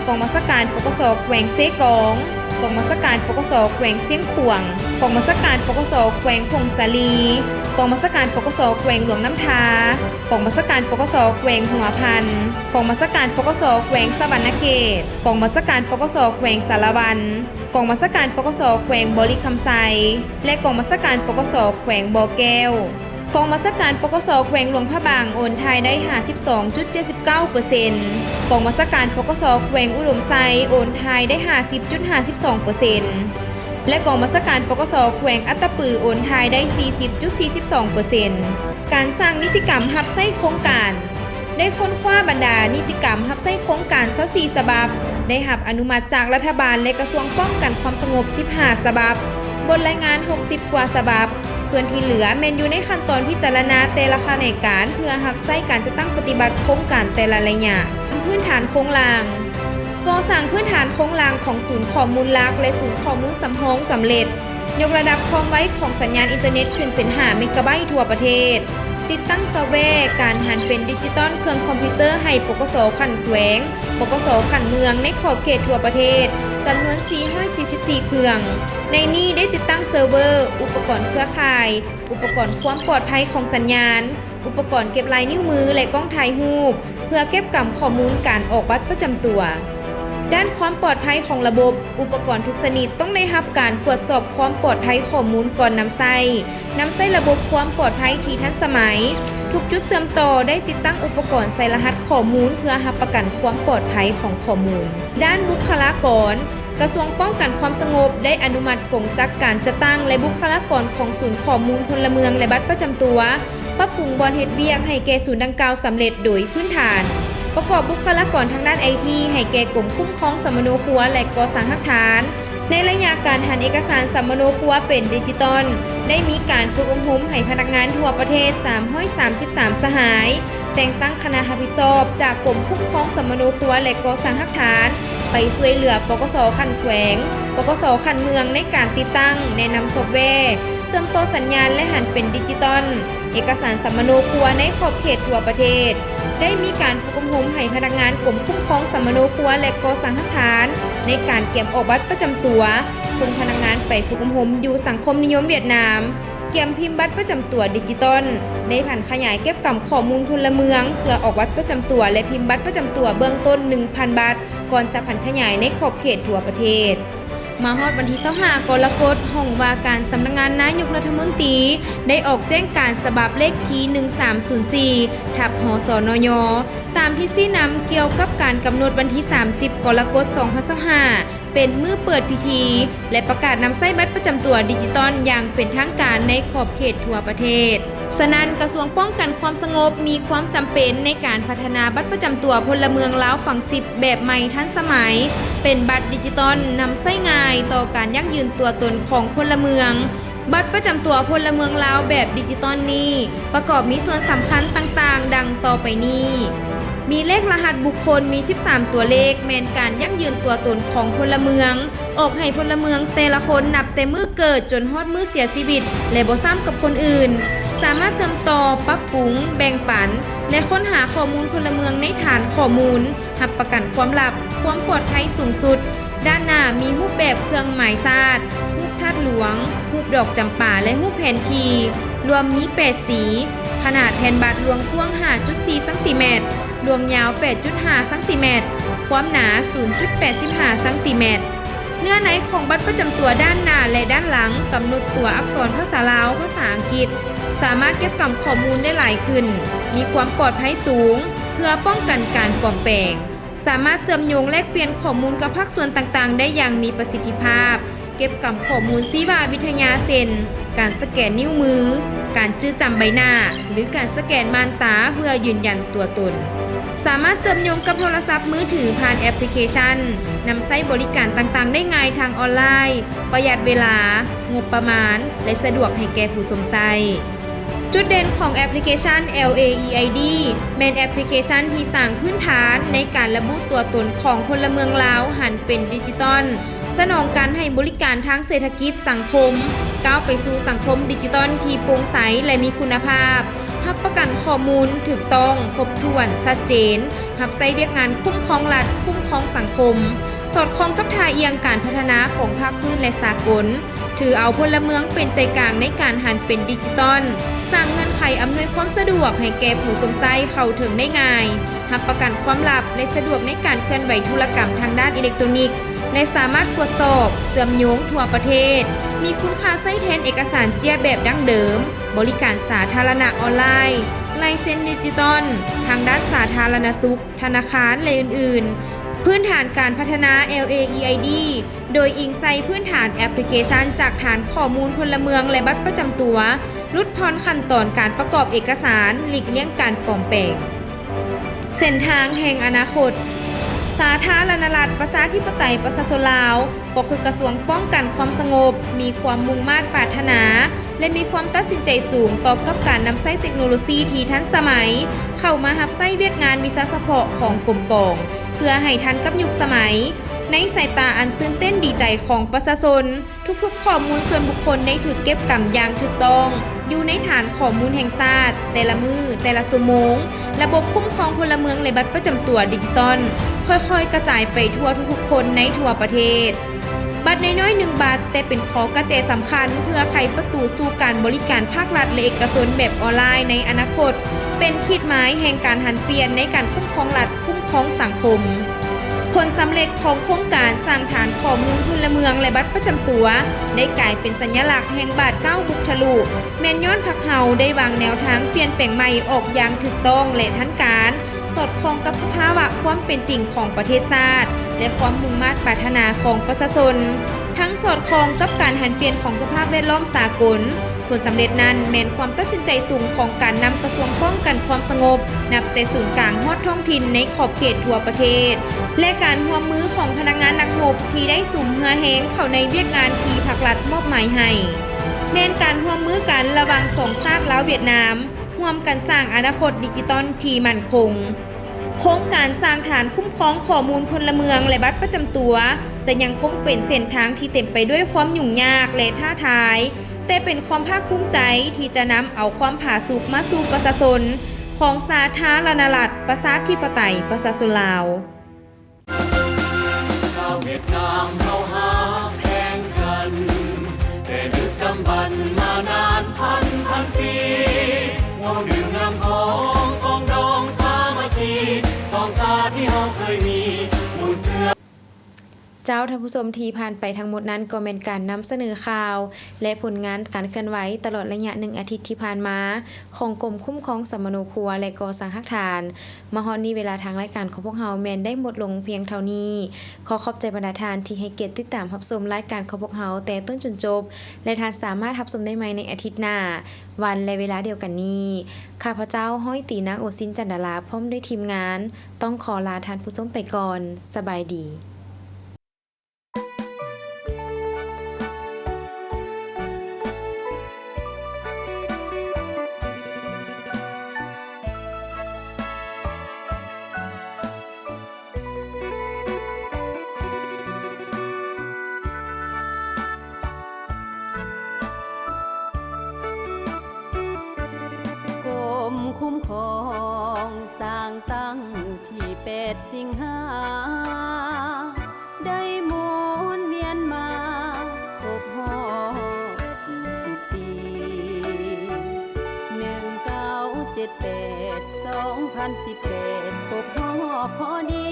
ກອງບັນຊາການ ປກສ ແຂວງເຊກອງ, ກອງບັນຊາການ ປກສ ແຂວງຊຽງຂວາງ, ກອງບັນຊາການ ປກສ ແຂວງຜົ້ງສາລີ, ກອງບັນຊາການ ປກສ ແຂວງຫຼວງນ້ຳທາ, ກອງບັນຊາການ ປກສ ແຂວງຫົວພັນ, ກອງບັນຊາການ ປກສ ແຂວງສະຫວັນນະເຂດ, ກອງບັນຊາການ ປກສ ແຂວງສາລະວັນ, ກອງບັນຊາການ ປກສ ແຂວງບໍລິຄຳໄຊ ແລະ ກອງບັນຊາການ ປກສ ແຂວງບໍ່ແກ້ວ. ກອງບັນຊາການ ປກສ ແຂວງຫຼວງພະບາງ ໂອນຖ່າຍໄດ້ຫ້າສິບສອງຈຸດເຈັດສິບເກົ້າເປີເຊັນ, ກອງບັນຊາການ ປກສ ແຂວງອຸດົມໄຊ ໂອນຖ່າຍໄດ້ຫ້າສິບຈຸດຫ້າສິບສອງເປີເຊັນ ແລະ ກອງບັນຊາການ ປກສ ແຂວງອັດຕະປື ໂອນຖ່າຍໄດ້ສີ່ສິບຈຸດສີ່ສິບສອງເປີເຊັນ. ການສ້າງນິຕິກຳຮັບໃຊ້ໂຄງການ. ໄດ້ຄົ້ນຄວ້າບັນດານິຕິກຳຮັບໃຊ້ໂຄງການຊາວສີ່ສະບັບ ໄດ້ຮັບອະນຸມັດຈາກລັດຖະບານ ແລະ ກະຊວງປ້ອງກັນຄວາມສະຫງົບສິບຫ້າສະບັບ, ບົດລາຍງານຫົກສິບກວ່າສະບັບ, ສ່ວນທີ່ເຫຼືອແມ່ນຢູ່ໃນຂັ້ນຕອນພິຈາລະນາແຕ່ລະຂະແໜງການ ເພື່ອຮັບໃຊ້ການຈັດຕັ້ງປະຕິບັດໂຄງການແຕ່ລະໄລຍະ. ພື້ນຖານໂຄງລ່າງ. ກໍ່ສ້າງພື້ນຖານໂຄງລ່າງຂອງສູນຂໍ້ມູນຫຼັກ ແລະ ສູນຂໍ້ມູນສຳຮອງສຳເລັດ. ຍົກລະດັບຄວາມໄວຂອງສັນຍານອິນເຕີເນັດຂຶ້ນເປັນຫ້າເມກາໄບທົ່ວປະເທດ. ຕິດຕັ້ງຊອບແວການຫັນເປັນດິຈິຕອນເຄື່ອງຄອມພິວເຕີໃຫ້ ປກສ ຂັ້ນແຂວງ, ປກສ ຂັ້ນເມືອງ ໃນຂອບເຂດທົ່ວປະເທດ ຈຳນວນສີ່ຮ້ອຍສີ່ສິບສີ່ເຄື່ອງ. ໃນນີ້ໄດ້ຕິດຕັ້ງເຊີເວີ, ອຸປະກອນເຄືອຂ່າຍ, ອຸປະກອນຄວາມປອດໄພຂອງສັນຍານ, ອຸປະກອນເກັບລາຍນິ້ວມື ແລະ ກ້ອງຖ່າຍຮູບ ເພື່ອເກັບກຳຂໍ້ມູນການອອກບັດປະຈຳຕົວ. ດ້ານຄວາມປອດໄພຂອງລະບົບ, ອຸປະກອນທຸກຊະນິດຕ້ອງໄດ້ຮັບການກວດສອບຄວາມປອດໄພຂໍ້ມູນກ່ອນນຳໃຊ້. ນຳໃຊ້ລະບົບຄວາມປອດໄພທີ່ທັນສະໄໝ. ທຸກຈຸດເຊື່ອມຕໍ່ໄດ້ຕິດຕັ້ງອຸປະກອນໃສ່ລະຫັດຂໍ້ມູນ ເພື່ອຮັບປະກັນຄວາມປອດໄພຂອງຂໍ້ມູນ. ດ້ານບຸກຄະລາກອນ, ກະຊວງປ້ອງກັນຄວາມສະຫງົບໄດ້ອະນຸມັດກົງຈັກການຈັດຕັ້ງ ແລະ ບຸກຄະລາກອນຂອງສູນຂໍ້ມູນພົນລະເມືອງ ແລະ ບັດປະຈຳຕົວ, ປັບປຸງບ່ອນເຮັດວຽກໃຫ້ແກ່ສູນດັ່ງກ່າວສຳເລັດໂດຍພື້ນຖານ, ປະກອບບຸກຄະລາກອນທາງດ້ານໄອທີໃຫ້ແກ່ກົມຄຸ້ມຄອງສຳມະໂນຄົວ ແລະ ກໍ່ສ້າງຮາກຖານ. ໃນໄລຍະການຫັນເອກະສານສຳມະໂນຄົວເປັນດິຈິຕອນ, ໄດ້ມີການຝຶກອົບຮົມໃຫ້ພະນັກງານທົ່ວປະເທດສາມຮ້ອຍສາມສິບສາມສະຫາຍ, ແຕ່ງຕັ້ງຄະນະຮັບຜິດຊອບຈາກກົມຄຸ້ມຄອງສຳມະໂນຄົວ ແລະ ກໍ່ສ້າງຮາກຖານ ໄປຊ່ວຍເຫຼືອ ປກສ ຂັ້ນແຂວງ, ປກສ ຂັ້ນເມືອງ ໃນການຕິດຕັ້ງ, ແນະນຳຊອບແວ, ເຊື່ອມຕໍ່ສັນຍານ ແລະ ຫັນເປັນດິຈິຕອນ, ເອກະສານສຳມະໂນຄົວໃນຂອບເຂດທົ່ວປະເທດ. ໄດ້ມີການຝຶກອົບຮົມໃຫ້ພະນັກງານກົມຄຸ້ມຄອງສຳມະໂນຄົວ ແລະ ກໍ່ສ້າງຮາກຖານ ໃນການກຽມອອກບັດປະຈຳຕົວ, ສົ່ງພະນັກງານໄປຝຶກອົບຮົມຢູ່ສັງຄົມນິຍົມຫວຽດນາມ, ກຽມພິມບັດປະຈຳຕົວດິຈິຕອນ, ໄດ້ຜັນຂະຫຍາຍເກັບກຳຂໍ້ມູນພົນລະເມືອງ ເພື່ອອອກບັດປະຈຳຕົວ ແລະ ພິມບັດປະຈຳຕົວເບື້ອງຕົ້ນ ໜຶ່ງພັນ ບາດ ກ່ອນຈະຜັນຂະຫຍາຍໃນຂອບເຂດທົ່ວປະເທດ. ມາຮອດວັນທີ ຊາວຫ້າ ກໍລະກົດ, ຫ້ອງວ່າການສຳນັກງານນາຍົກລັດຖະມົນຕີ ໄດ້ອອກແຈ້ງການສະບັບເລກທີ ໜຶ່ງສາມສູນສີ່ ທັບ ຫສນຍ ຕາມທິດຊີ້ນຳກ່ຽວກັບການກຳນົດວັນທີ ສາມສິບ ກໍລະກົດ ສອງພັນຊາວຫ້າ ເປັນມື້ເປີດພິທີ ແລະ ປະກາດນຳໃຊ້ບັດປະຈຳຕົວດິຈິຕອນຢ່າງເປັນທາງການໃນຂອບເຂດທົ່ວປະເທດ. ສະນັ້ນ, ກະຊວງປ້ອງກັນຄວາມສະຫງົບມີຄວາມຈຳເປັນໃນການພັດທະນາບັດປະຈຳຕົວພົນລະເມືອງລາວຝັງສິບແບບໃໝ່ທັນສະໄໝ, ເປັນບັດດິຈິຕອນນຳໃຊ້ງ່າຍຕໍ່ການຢັ້ງຢືນຕົວຕົນຂອງພົນລະເມືອງ. ບັດປະຈຳຕົວພົນລະເມືອງລາວແບບດິຈິຕອນນີ້ ປະກອບມີສ່ວນສຳຄັນຕ່າງໆ ດັ່ງຕໍ່ໄປນີ້. ມີເລກລະຫັດບຸກຄົນ ມີສິບສາມຕົວເລກ ແມ່ນການຢັ້ງຢືນຕົວຕົນຂອງພົນລະເມືອງ, ອອກໃຫ້ພົນລະເມືອງແຕ່ລະຄົນ ນັບແຕ່ມື້ເກີດຈົນຮອດມື້ເສຍຊີວິດ ແລະ ບໍ່ຊ້ຳກັບຄົນອື່ນ, ສາມາດເຊື່ອມຕໍ່, ປັບປຸງ, ແບ່ງປັນ ແລະ ຄົ້ນຫາຂໍ້ມູນພົນລະເມືອງໃນຖານຂໍ້ມູນ ຮັບປະກັນຄວາມລັບ, ຄວາມປອດໄພສູງສຸດ. ດ້ານໜ້າມີຮູບແບບເຄື່ອງໝາຍຊາດ, ຮູບທາດຫຼວງ, ຮູບດອກຈຳປາ ແລະ ຮູບແຜນທີ່, ລວມມີແປດສີ, ຂະໜາດແຜ່ນບາດລວງກວ້າງ ຫ້າຈຸດສີ່ຊັງຕີແມັດ, ລວງຍາວ ແປດຈຸດຫ້າຊັງຕີແມັດ, ຄວາມໜາ ສູນຈຸດແປດສິບຫ້າຊັງຕີແມັດ. ເນື້ອໃນຂອງບັດປະຈຳຕົວດ້ານໜ້າ ແລະ ດ້ານຫຼັງ ກຳນົດຕົວອັກສອນພາສາລາວ, ພາສາອັງກິດ, ສາມາດເກັບກຳຂໍ້ມູນໄດ້ຫຼາຍຂຶ້ນ, ມີຄວາມປອດໄພສູງ ເພື່ອປ້ອງກັນການປອມແປງ. ສາມາດເຊື່ອມໂຍງແລກປ່ຽນຂໍ້ມູນກັບພາກສ່ວນຕ່າງໆໄດ້ຢ່າງມີປະສິດທິພາບ, ເກັບກຳຂໍ້ມູນຊີວະວິທະຍາ ເຊັ່ນ ການສະແກນນິ້ວມື, ການຈື່ຈຳໃບໜ້າ ຫຼື ການສະແກນມ່ານຕາເພື່ອຢືນຢັນຕົວຕົນ. ສາມາດເຊື່ອມໂຍງກັບໂທລະສັບມືຖືຜ່ານແອັບພລິເຄຊັນ, ນຳໃຊ້ບໍລິການຕ່າງໆໄດ້ງ່າຍທາງອອນລາຍ, ປະຢັດເວລາ, ງົບປະມານ ແລະ ສະດວກໃຫ້ແກ່ຜູ້ຊົມໃຊ້. ຈຸດເດັ່ນຂອງແອັບພລິເຄຊັນ ແອລເອ ອີ ໄອ ດີ ແມ່ນແອັບພລິເຄຊັນທີ່ສ້າງພື້ນຖານໃນການລະບຸຕົວຕົນຂອງພົນລະເມືອງລາວຫັນເປັນດິຈິຕອນ, ສະໜອງການໃຫ້ບໍລິການທາງເສດຖະກິດສັງຄົມ, ກ້າວໄປສູ່ສັງຄົມດິຈິຕອນທີ່ໂປ່ງໃສ ແລະ ມີຄຸນນະພາບ, ຮັບປະກັນຂໍ້ມູນຖືກຕ້ອງ, ຄົບຖ້ວນ, ຊັດເຈນ, ຮັບໃຊ້ວຽກງານຄຸ້ມຄອງລັດ, ຄຸ້ມຄອງສັງຄົມ, ສອດຄ່ອງກັບທ່າອ່ຽງການພັດທະນາຂອງພາກພື້ນ ແລະ ສາກົນ. ຖືເອົາພົນລະເມືອງເປັນໃຈກາງໃນການຫັນເປັນດິຈິຕອນ, ສ້າງເງື່ອນໄຂອຳນວຍຄວາມສະດວກໃຫ້ແກ່ຜູ້ຊົມໃຊ້ເຂົ້າເຖິງໄດ້ງ່າຍ, ຮັບປະກັນຄວາມລັບ ແລະ ສະດວກໃນການເຄື່ອນໄຫວທຸລະກຳທາງດ້ານອີເລັກໂຕຣນິກ ແລະ ສາມາດກວດສອບ, ເຊື່ອມໂຍງທົ່ວປະເທດ, ມີຄຸນຄ່າໃຊ້ແທນເອກະສານເຈ້ຍແບບດັ້ງເດີມ, ບໍລິການສາທາລະນະອອນລາຍ, ລາຍເຊັນດິຈິຕອນ, ທາງດ້ານສາທາລະນະສຸກ, ທະນາຄານ ແລະ ອື່ນໆ. ພື້ນຖານການພັດທະນາ ແອລເອ ອີ ໄອ ດີ ໂດຍອີງໃສ່ພື້ນຖານແອັບພລິເຄຊັນຈາກຖານຂໍ້ມູນພົນລະເມືອງ ແລະ ບັດປະຈຳຕົວ, ຫຼຸດຜ່ອນຂັ້ນຕອນການປະກອບເອກະສານ, ຫຼີກລ່ຽງການປອມແປງ. ເສັ້ນທາງແຫ່ງອະນາຄົດ. ສາທາລະນະລັດ ປະຊາທິປະໄຕ ປະຊາຊົນລາວ ກໍຄືກະຊວງປ້ອງກັນຄວາມສະຫງົບ ມີຄວາມມຸ່ງມາດປາດຖະໜາ ແລະ ມີຄວາມຕັດສິນໃຈສູງຕໍ່ກັບການນຳໃຊ້ເຕັກໂນໂລຊີທີ່ທັນສະໄໝ ເຂົ້າມາຮັບໃຊ້ວຽກງານວິຊາສະເພາະຂອງກົມກອງ ເພື່ອໃຫ້ທັນກັບຍຸກສະໄໝ. ໃນສາຍຕາອັນຕື່ນເຕັ້ນດີໃຈຂອງປະຊາຊົນ, ທຸກໆຂໍ້ມູນສ່ວນບຸກຄົນໄດ້ຖືກເກັບກຳຢ່າງຖືກຕ້ອງ ຢູ່ໃນຖານຂໍ້ມູນແຫ່ງຊາດ, ແຕ່ລະມື້, ແຕ່ລະຊົ່ວໂມງ, ລະບົບຄຸ້ມຄອງພົນລະເມືອງ ແລະ ບັດປະຈຳຕົວດິຈິຕອນ ຄ່ອຍໆກະຈາຍໄປທົ່ວທຸກໆຄົນໃນທົ່ວປະເທດ. ບັດນ້ອຍໆໜຶ່ງບັດ, ແຕ່ເປັນຂໍ້ກະແຈສຳຄັນເພື່ອໄຂປະຕູສູ່ການບໍລິການພາກລັດ ແລະ ເອກະຊົນແບບອອນລາຍໃນອະນາຄົດ, ເປັນຂີດໝາຍແຫ່ງການຫັນປ່ຽນໃນການຄຸ້ມຄອງລັດ, ຄຸ້ມຄອງສັງຄົມ. ຜົນສຳເລັດຂອງໂຄງການສ້າງຖານຂໍ້ມູນພົນລະເມືອງ ແລະ ບັດປະຈຳຕົວ ໄດ້ກາຍເປັນສັນຍະລັກແຫ່ງບາດກ້າວບຸກທະລຸ, ແມ່ນຍ້ອນພວກເຮົາໄດ້ວາງແນວທາງປ່ຽນແປງໃໝ່ອອກຢ່າງຖືກຕ້ອງ ແລະ ທັນການ, ສອດຄ່ອງກັບສະພາວະຄວາມເປັນຈິງຂອງປະເທດຊາດ ແລະ ຄວາມມຸ່ງມາດປາດຖະໜາຂອງປະຊາຊົນ, ທັງສອດຄ່ອງກັບການຫັນປ່ຽນຂອງສະພາບແວດລ້ອມສາກົນ. ຜົນສຳເລັດນັ້ນແມ່ນຄວາມຕັດສິນໃຈສູງຂອງການນຳກະຊວງປ້ອງກັນຄວາມສະຫງົບ ນັບແຕ່ສູນກາງຮອດທ້ອງຖິ່ນໃນຂອບເຂດທົ່ວປະເທດ ແລະ ການຮ່ວມມືຂອງພະນັກງານນັກຮົບທີ່ໄດ້ສຸມເຫື່ອແຮງເຂົ້າໃນວຽກງານທີ່ພັກລັດມອບໝາຍໃຫ້. ແມ່ນການຮ່ວມມືກັນລະຫວ່າງສອງຊາດລາວ-ຫວຽດນາມ, ຮ່ວມກັນສ້າງອະນາຄົດດິຈິຕອນທີ່ໝັ້ນຄົງ. ໂຄງການສ້າງຖານຄຸ້ມຄອງຂໍ້ມູນພົນລະເມືອງ ແລະ ບັດປະຈຳຕົວ ຈະຍັງຄົງເປັນເສັ້ນທາງທີ່ເຕັມໄປດ້ວຍຄວາມຫຍຸ້ງຍາກ ແລະ ທ້າທາຍ, ແຕ່ເປັນຄວາມພາກພູມໃຈທີ່ຈະນຳເອົາຄວາມຜາສຸກມາສູ່ປະຊາຊົນຂອງສາທາລະນະລັດ ປະຊາທິປະໄຕ ປະຊາຊົນລາວ. ຊາວຫວຽດນາມເຮົາຮັກແພງກັນ ແຕ່ດຶກດຳບັນມານານພັນພັນປີ ເວົ້າເລື່ອງງາມຂອງປອງດອງສາມັກຄີ ສອງຊາດທີ່ເຮົາເຄີຍມີ ມູນເຊື້ອ. ເຈົ້າ ທ່ານຜູ້ຊົມທີ່ຜ່ານໄປທັງໝົດນັ້ນ ກໍແມ່ນການນຳສະເໜີຂ່າວ ແລະ ຜົນງານການເຄື່ອນໄຫວຕະຫຼອດໄລຍະໜຶ່ງອາທິດທີ່ຜ່ານມາ ຂອງກົມຄຸ້ມຄອງສຳມະໂນຄົວ ແລະ ກໍ່ສ້າງຮາກຖານ. ມາຮອດນີ້ເວລາທາງລາຍການຂອງພວກເຮົາແມ່ນໄດ້ໝົດລົງພຽງເທົ່ານີ້. ຂໍຂອບໃຈບັນດາທ່ານທີ່ໃຫ້ກຽດຕິດຕາມຮັບຊົມລາຍການຂອງພວກເຮົາແຕ່ຕົ້ນຈົນຈົບ ແລະ ທ່ານສາມາດຮັບຊົມໄດ້ໃໝ່ໃນອາທິດໜ້າ ວັນ ແລະ ເວລາດຽວກັນນີ້. ຂ້າພະເຈົ້າ ຮ້ອຍຕີ ນາງໂອຊິນ ຈັນດາລາ ພ້ອມດ້ວຍທີມງານ ຕ້ອງຂໍລາທ່ານຜູ້ຊົມໄປກ່ອນ. ສະບາຍດີ. ກົມຄຸ້ມຄອງສ້າງຕັ້ງທີແປດ ສິງຫາ ໄດ້ໝູນວຽນມາຄົບຮອບສີ່ສິບປີ ໜຶ່ງເກົ້າເຈັດແປດ ສອງພັນສິບແປດ ຄົບຮອບພໍດີ.